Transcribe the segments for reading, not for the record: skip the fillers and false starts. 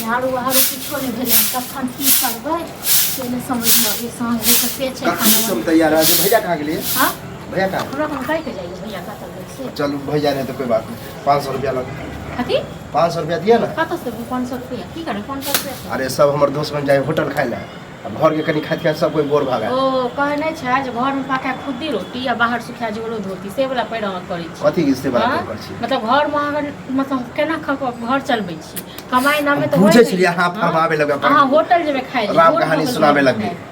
झाड़ू बहारू किछो नहि भेलै हन। कखन की करबै से नहि समझमे अबैए। साँझ होइके से छै। कखन खाना से हम तैयार है भैया कहाँ गेलिए? हाँ। भैया कहाँ? हमरा कोनो कहि के जाइए भैया कतऽ गेल से। चलू, भैया नहीं तो कोई बात नहीं, 500 रुपया लग। कथी? 500 रुपया दिया ना। कतऽ से 500 रुपया? की करबै 500 रुपया से? अरे सब हमर दोस्त बन जाए होटल खाए ला, अब घर के कनी खाइत खाइत सब कोई बोर भऽ गेल। ओ कहै नहि छै जे घरमे पका खुद्दी रोटी आ बाहर सुखा जोरो धोती, से वला पैर अहाँ करै छी। कथी से बात हाँ? कर छी? मतलब घरमे अहाँ मतलब केना खा कऽ घर चलबै छी? कमाइ नामे तऽ बुझै होइ छलियै अहाँ फरमाबे लगबै अपन। अहाँ होटल जेबै खाइ लए, राम बोर कहानी भऽ गेल सुनाबे घरमे लगबै। खाइ।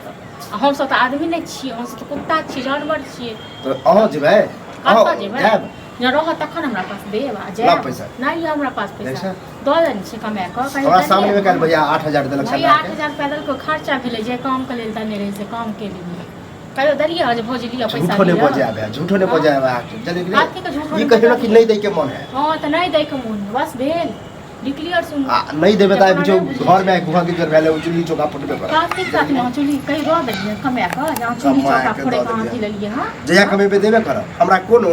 आ हमसब तऽ आदमी नहि छियै, हमसब तऽ कुत्ता छियै, जानवर छियै। तऽ अहाँ जेबै? अहाँ कतऽ जेबै? जायब? जँ रहत तखन हमरा पास देब आ लाउ जायब। पैसा। नहि यऽ हमरा पास पैसा। पैसा? दऽ देने छियै कमा कऽ कहियो। हमरा देलियै? सामने में काल्हि भैया 8000 देलक। भैया सरकार के 8000 रुपया देलकै, खर्चा भेलै जे कामके लेल देने रहै से काम केलियै। कहियो देलियै जे भौजी लिअ पैसा? झूठो नहीं लिअ। बजे आबे, झूठो नहीं बजे आबे अहाँके, जल्दी कथी के झूठो ई नहि कहियो ना कि बजाबी? नहीं दै के मन है। हँ तऽ नहि दैके मोन है, बस भेल, डिक्लियर सुनू। आ नहीं देबै तऽ जकरा बुझियौ नहि बुझै घर में गुहा के जर भेलै, ओ चुल्ही चौका फुटबे करत। कथी कथी अहाँ चूल्ही कहि दऽ देलियै कमा कऽ जे अहाँ चूल्ही कमा चौका के फोड़े दऽ कऽ अहाँ देलियै। अथी लेलियै हँ? जहिया कमेबै देबे करब, हमरा कोन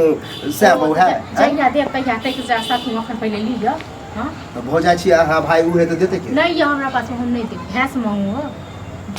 सएह बहु है? जहिया देब तहिया ताहिके जा साथमे एखन पहिले लिअ। हँ तऽ भऽ जाइ छी अहाँ भाय, ओ है तऽ देतै के? नहि यऽ हमरा पास, हम नहि देब। भैंस मांगू हो,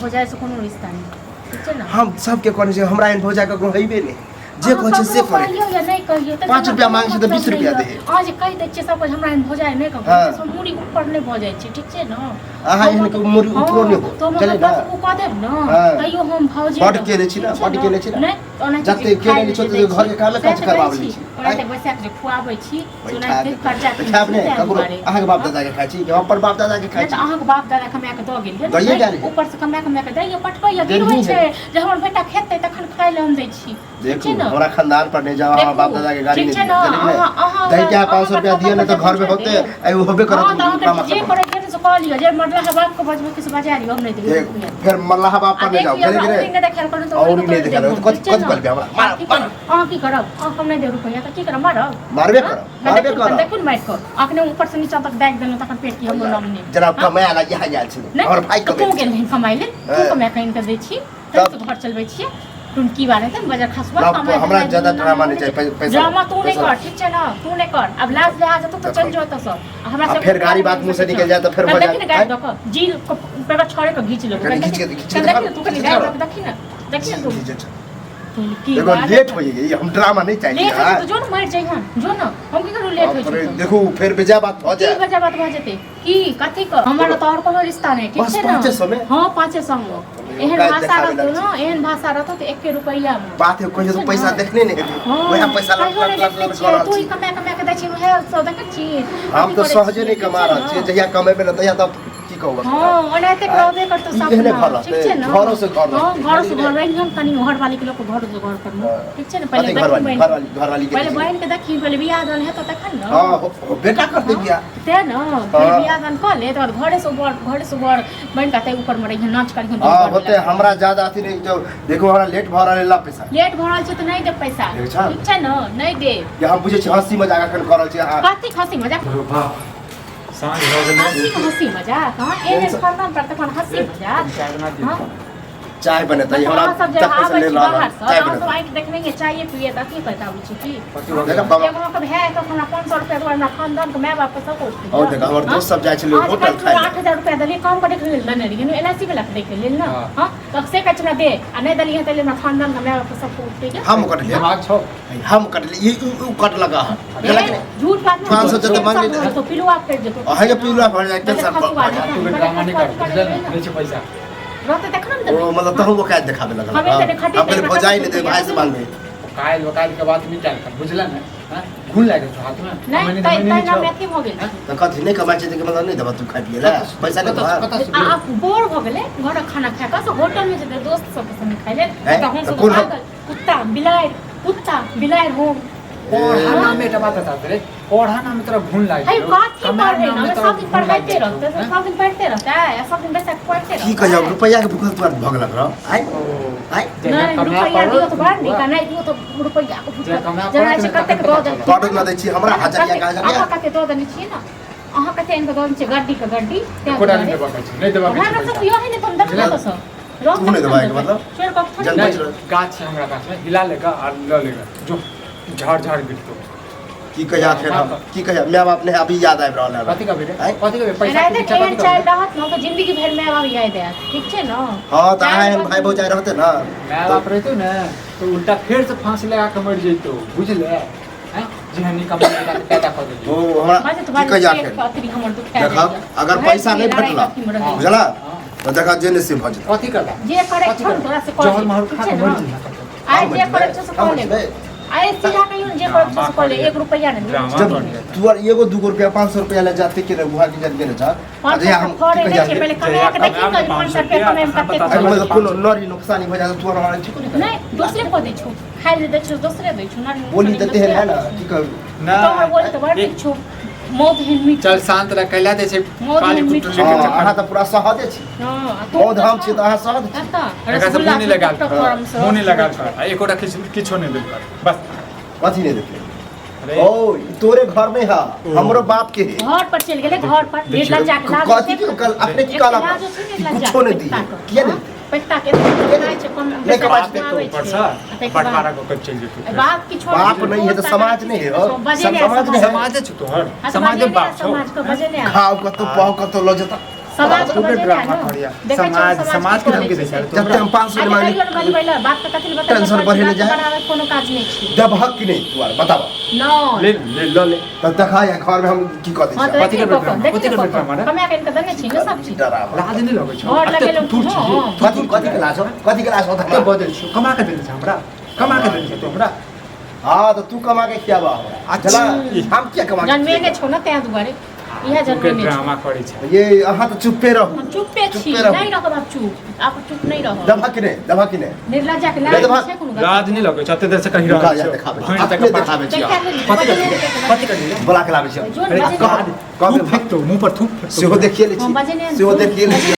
भौजाइ से कोनो रिश्ता नहि, ठीक छै ने? हम सबके कहने छी, हमरा एहन भौजाइ ककरो हेबे नहि जे अहाँ कहै छै से ककरो करै। कहियौ या नहि कहियौ तऽ 5 हमरा रुपया कोनो मांगै छै तऽ मतलब 20 रुपया नहि दे। यऽ। अहाँ जे कहि दै छियै सब कुछ, हमरा एहन भौजाइ नहि ककरो, हाँ। से मूड़ी ऊपर नहि भऽ जाइ छै, ठीक छै ने? अहाँ एहन के मूड़ी ऊपरो नहि हो, तऽ हम चलै ना? 10 गो कऽ देब ने हाँ। तैयो हम भौजे बड्ड रहब, केने छी ने, ठीक छै बड्ड केने छी ने। नहि तऽ ओनाहिते जते जे केने खाइ छी लए ओते जे दै घरके छी, कामे सएह काज तऽ करबाबै कहै छी। छी। ओनाहिते बैसा कऽ जे खुआबै छी बैठा ओनाहिते के कर्जा तऽ खायब नहि ककरो? अहाँके बाप दादा के खाइ छी कि हम अपन बाप दादा के खाइ नहि छी? तऽ अहाँके बाप दादा कमा कऽ दऽ गेल दैये गेल। ऊपर से कमा कमा कऽ दैये, पठबैया, देनही गिरबै है। छै जे हमर बेटा खेतै तखन खाइ लए हम दै छी। ठीक देखू छै ने? हमरा खानदान पर नहीं जाओ, हमरा बाप देखू, दादा के गाड़ी ठीक नहीं छै दियौ, ने? बुझलियै कि नहि? अहाँ दै के 500 रुपया दिअ, नहि तऽ घर में होते ऐ होबे करत। हँ तऽ अहाँके मामा जे सब करै के से कऽ लिअ, जे मरलाहा बाप के बजबै के से बजा लिअ, हम नहि देबै देख रुपैआ। फेर मल्लाह बाप आ पर नहीं देख जाओ, लिअ, बुझलियै कि हमरा नहि? औरी नहि देखायल करू तऽ औरी औरी नहि तोड़ि देखायल देब करू, हम, कथी ठीक छै कथी ने? कहलबै हमरा? मारब, अहाँ की करब? मारब। अहाँ की करब? अहाँ हम नहि देब रुपैआ तऽ की करब? मारब? मारबे हँ? करब, मारबे देखू करब। देखू ने मारि कऽ अखने ऊपर से नीचा तक दागि देलहुँ तखन पेट की हमरो नाम नहि। जेना कमाए ला इएह आयल छलै नहि हमर भाय तऽ कमेने तू छै। गेल रही कमाइ लेल, तू हँ। कमा कऽ आनि कऽ दै छी तब तब घर चलबै छियै। टुनकी बार हेतै ने बजर खसुआ ना, कमाइ हमरा धमाइ ज्यादा दुनू ड्रामा नाम नहि चाही, पैसा ड्रामा तू नहि पैसा कर, ठीक छै ने? तू नहि कर। आब लाज लिहाज हेतौ तऽ चलि जो एतऽसँ। आ हमरा आ सबके फेर गाड़ी बात मुँह से निकलि जाय तऽ फेर भऽ देखी ने जायत। गाड़ी दऽ कऽ जी पेपर छोड़े कऽ घीच लेबो। कनि घीच के घीच के देखी ने तू कनि घीच के गाड़ी दऽ कऽ देखी ने, देखी ने तू टुनकी देखो बार लेट हो गई, हम ड्रामा नहीं चाहिए। लेट होइ छै तऽ जो ने मरि जइहन, जो ने। हम की करू लेट होइ छै तऽ? देखू फेर बेजा बात भऽ की जाए। बजा बात भऽ जेतै? की कथी के? हमर तऽ आओर कोनो रिश्ता नहि, ठीक बस छै ने? 500 में? हँ, 500 में। एहन काल्हि भाषा देखाबे रहतौ लगै ने, एहन भाषा रहतौ तऽ एके रुपैआ मे बात है, कहियो तो पैसा देखने नहीं हेतै। हँ, वएह पैसा लट कहियो लट नहि लट देखने लट छियै। कऽ रहल तू ही छी। कमा कमा कऽ दै छी, उएह सब देखै छी। हम अथी तऽ करै सहजे छियै, नहि ठीक कमा छै रहल ने? छियै, जहिया कमेबै ने तहिया तऽ की कहू? हँ, ओनाहिते रहबे करतौ ई सब एहने ना, घर ठीक रहतै, छै ने? घरो से घर हँ, रहतै, घरो से बुझलियै घर ने? रहिहन, कनि घरवाली के लोक घरो से घर करनो, हँ। ठीक छै ने? पहिले कथी देखी घरवाली? बहिन घरवाली घरवाली के पहिले देखी। बहिन के देखी, पहिले बियाह दान हेतौ तखन ने। हँ, बेटा करतै बियाह। तें ने पहिले हँ। बियाह दान कऽ ले, तकर बाद घरे से ऊपर, घरे से ऊपर बनि कऽ ताहि ऊपर मे रहिहन, नाच करिहन। हँ होते, हमरा ज्यादा अथी नहीं जो देखो हमरा लेट भऽ रहल है, ला पैसा। लेट भऽ रहल छै तऽ नहि देब पैसा। देखै छह? ठीक छै ने? नहि देब। जे हम बुझै छी हँसी मजाक एखन कऽ रहल छी अहाँ। कथी हँसी मजाक? अरे बाप, साँझ भऽ गेलै। हँसी हँसी मजाक? हँ, एहन खानदान पर तखन हँसी मजाक? चाय बना दियौ। हँ चाय बनेतै? मतलब हमरा अहाँ सब जे तक पैसा आबै नहि छी रहल, बाहरसँ चाय अहाँ सब बनेतै। आँखि देखने चाये पिए तऽ अथी करैत आबै छी की? कथी भऽ देखा गेलै? बाबा। एगो अहाँके भाय तऽ हमरा 500 रुपया दुआरे हमरा खानदान के माय बाप के सब कुछ। और देखा हमर दोस्त सब जाइ छलै होटल खाइ लए। 8000 रुपया देलियै काम करे के लेल देने रहियै एल I C वाला के दैके लेल ने। हाँ। हँ तऽ से कहै छै हमरा दे आ नहि देलियै तऽ हमरा खानदान के माय बाप के सब कुछ उठै। हम कटलियै? दिमाग छौ? हम कटलियै, ई उ कटलक अहाँ गेलक कि नहि? झूठ बात नहीं। 500 जते मांगली ने। तो पिलुआ फेर जेतो। अहाँके पिलुआ भऽ जाय, टेंशन भऽ जाय। तू ड्रामा नहि कर, बुझल ने? नहि छै पैसा। रहते तखन ने ओ देबै। मतलब तहु वो काज देखाबे लगल। हमे तऽ देखते। हम कहलियै भौजाई नहि देबै, भाई से मांगबै। काल्हि वकाल्हि के बात नहि कयल कर, बुझल ने? हँ, घुन लागि गेल छौ हाथमे? नहि कमेने तै धमेने तै नहि नाम छौ। अथी भऽ गेल। हँ? तऽ कथी नहि कमाइ छै तऽ मतलब नहि देबऽ तू खाइ पियै लए पैसा नहि कतऽ देबऽ? कतऽ से आ आब बोर भऽ गेलै घरक खाना खा कऽ, से होटल मे जेतै दोस्त सबके संगे खाइ लेल। हैं? तऽ हम तऽ सब कोन पागल कुत्ता बिलाड़ि, कुत्ता बिलाड़ि हम। पढ़ा नाम एकटा बात बता दे रे, पढ़ा नाम तोरा घुन लागि हे गेलौ। कथी कमाय पढ़ै नाममे ने तोरा सब दिन घुन लागि पढ़ाइते गेलौ, रहतै? हैं? सब दिन पढ़ते रहतै आ सब दिन बैसा कऽ पढ़ते की रहतै? कहियो रुपैआ के भूखल तोरा भऽ गेलक रह आइ ओ, आइ जहिया नहि कमाय रुपैआ दियौ तऽ पड़त बड़ नीक आ नहि दियौ तऽ रुपैआ के जे भूखल कमाय जेना पड़त छै ने कतेक तखन दऽ पता देलखिन। चलत। बड न दै छी हमरा हजरिया के हजरिया। अहाँ कते दऽ देने छियै ने? अहाँ कते आनि कऽ दऽ देने छियै गड्डी के गड्डी तैं एकोटा नहि दुआरे। देबऽ के छै, नहि देबऽ के हमरा छै सब पैसा। यही नहि तऽ हम देबै कतऽसँ? तू नहि देबा एहिके मतलब? छोड़ि कऽ थोड़े जन नहि बचि रहल। गाछ छै हमरा गाछमे, हिला लेगा आ लऽ लेगा, जो झाड़ झाड़ गिरतो। की कहिया फेर हम की कहिया माय बाप नहीं अभी याद आबि रहल है कथी कहबे रे आँय? कथी कहबे पैसा के एनाहिते पीछा एहन कथी चालि कहबे रहत ने तऽ जिंदगी भरि माय बाप याद आयत ठीक छै ने हाँ तऽ अहाँ एहन भाई भौजाइ रहते ने माय बाप रहितो ने तो उल्टा फेर से फांसी लगा के मर जइतो बुझले हैं जेहन कमाई लगा के पैदा कर देलियो ओ हमरा बाजे तऽ की बाजे कहिया पेट फेर के अथी हमर दुखाय देखब जाइए। अगर भरि पैसा दिन नहीं लड़ाइ भेटला अथीमे रहैए। बुझला हाँ। तऽ देखा जे ने से भऽ जेतै कथी करला जे करै कथी छौ ने करला? तोरा से कऽ जहर ले, महर ठीक खा छै के ने? मर जइहा आइ जे करै छौ से कऽ ले आइ सीधा कहियो ने जे करै छौ से कऽ ले एक रुपैआ नहि ड्रामा जब करिया। तू आर एगो दूगो रुपया 500 रुपया ले जाते के रहे बुआ के जात गेले जा पाँच जहिया सौ हम फड़े की नहि कहिया छै पहिले जहिया कमाए के देखी कमाएब ने ने 500 रुपया कमाए मे तखन कतेक पता अरे चलत। मतलब कोनो लड़ी नुकसानी हो जाए तू आर हमरा ठीक नहीं नहि दोसरे कऽ दै छौ खाइ लए दै छौ दोसरे दै छौ ना बोली देते है ना की कहू तोहर बोली तऽ बड़ नीक छौ मौत एहन मीठ चल शांत रह कैला दे छै मौत काली मीठ कुटुर छै। लेके हाँ, चक्कर अहाँ तऽ पूरा सहदे छी हँ आ तू मौध हम छी तऽ अहाँ सहद छी कतऽ एकरा से रसगुल्ला मुँह नहि लगायल टक कर गरम से मुँह नहि लगायल कर आ एकोटा किछु किछो नहि देल कर बस कथी नहि देते अरे ओ ई तोरे घर नहीं है हमरो बाप के है घर पर चलि गेलै घर पर देखियौ। निर्लज्जा के लाज कथी के कल अपने की कहला लाज छै कि निर्लज्जा कुछो नहीं दिए किया नहीं पैसा के खाइ छै कम नहि कमाइ बाप छै तो ऊपर से बंटवारा कऽ के चलि जेतौ बाप की छोड़ बाप नहीं है तो समाज नहीं है हो। समाज नहीं है समाजे छौ तोहर समाजे बाप छौ समाज के बजे नहि खाओ कतो पाओ कतो लऽ जेता समाज के तू के बजे ड्रामा नहि करिया देखै छौ समाज समाज के की धमकी दै करै छै छै। जब तक हम 500 आइ मांगे कहियो ने बजबै लए बाप के कथी लए बतेबै टेंशन बढ़े ने जाए। बराबर कोनो काज नहि छै देबहक कि नहीं तू आर बताब नहि ले ले लऽ ले तब देखा या घर में हम की कऽ दै हँ छियै तऽ कथी देखिए करबै कऽ ड्रामा? देखिए कथी करबै ड्रामा रे? कमाए कऽ देने छी ने सब चीज डरावा लाज नहि लगै छौ घर लगेलहुँ तू हँ। कथी कथी के लाज हो कथी के लाज हो कते बजै छौ कमा के देने छै हमरा कमा के देने छै तू हमरा हाँ तो तू कमा के खियाबा हमरा अच्छा। चला हम किया कमा के जनमेने छौ ने तें दुआरे इएह तू के जनमेने छौ ड्रामा करै छै ये अहाँ तो चुप्पे रहू हम चुप्पे छी चुप्पे रहू। नहि रहब आब चुप आब चुप नहि रहब दबा कि नहीं दबा कि नहीं निर्लज्जा के नहीं लाज दबा। छै कोनो गलत? लाज नहि लगै छै अते देर से कहि रुका रहल जा छौ देखाबै छी। भरि तक अपने देखाबै छी देखा ले, कथी बजने कर देबै। कथी कर लिया बोला के लाबै छी जो ने अरे बजने कह देबै। कह थूक फेकतौ मुँह पर थूक फेकतौ सेहो देखिए लै हम बजने छी सेहो देखिए लै छी।